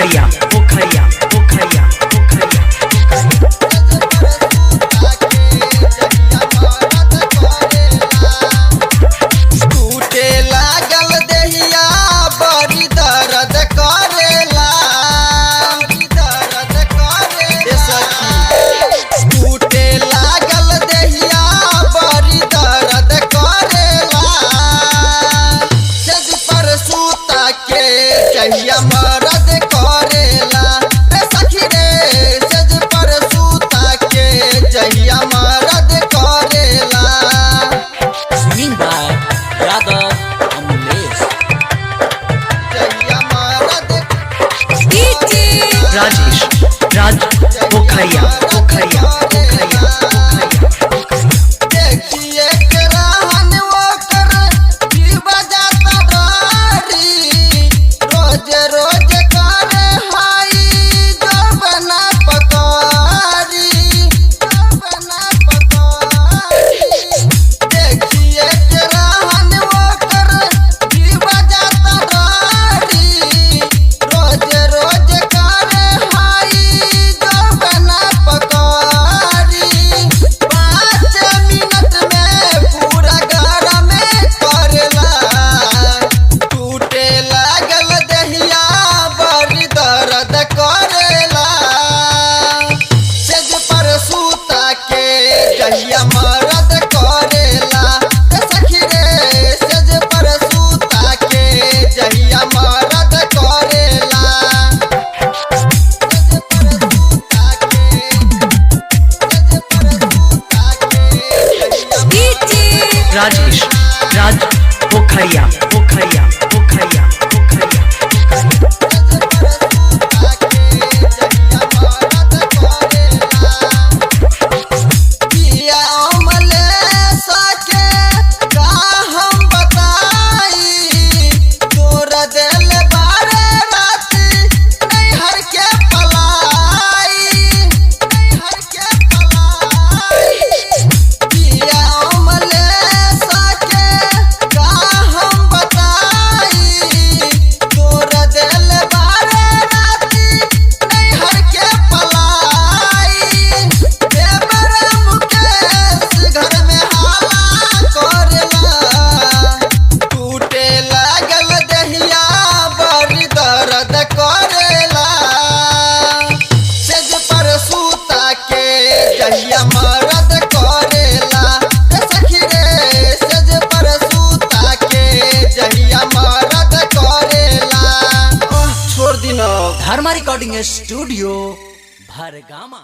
पोखरिया पोखरिया पोखरिया पोखरिया। टूटे लागल देहिया बड़ी दर्द करेला, दर्द करेला सखी। टूटे लागल देहिया बड़ी दर्द करेला, सेज पर सूता के जहिया मरद करेला रे सखी रे, सेज पर सूता के जहिया मरद करेला। Singing by Yadav Amlesh. जहिया मरद राजेश राज पोखरिया पोखरिया पोखरिया पोखरिया। देखिए कराहन ओकर जीव जाता डरी, रोज रोज करे हाई जो बना पकारी, जो बना पकारी। देखिए कराहन ओकर जीव जाता डरी, रोज रोज करे हाई जो बना पकारी। 5 मिनट में पूरा गरम करेला, टूटे लागल दहिया बड़ी दर्द करेला, सेज पर सूता के जहिया मरद करेला रे सखी रे, सेज पर सूता के जहिया मरद करेला। सेज पर सूता के, सेज पर सूता के जहिया राजेश राज पोखरिया पोखरिया पोखरिया पोखरिया। टूटे लागल दहिया बड़ी दर्द करेला, सेज पर सूता के जहिया मरद करेला रे सखी रे, सेज पर सूता के जहिया मरद करेला। ओह, छोड़ दिनो। धर्मा रिकॉर्डिंग स्टूडियो भरगामा।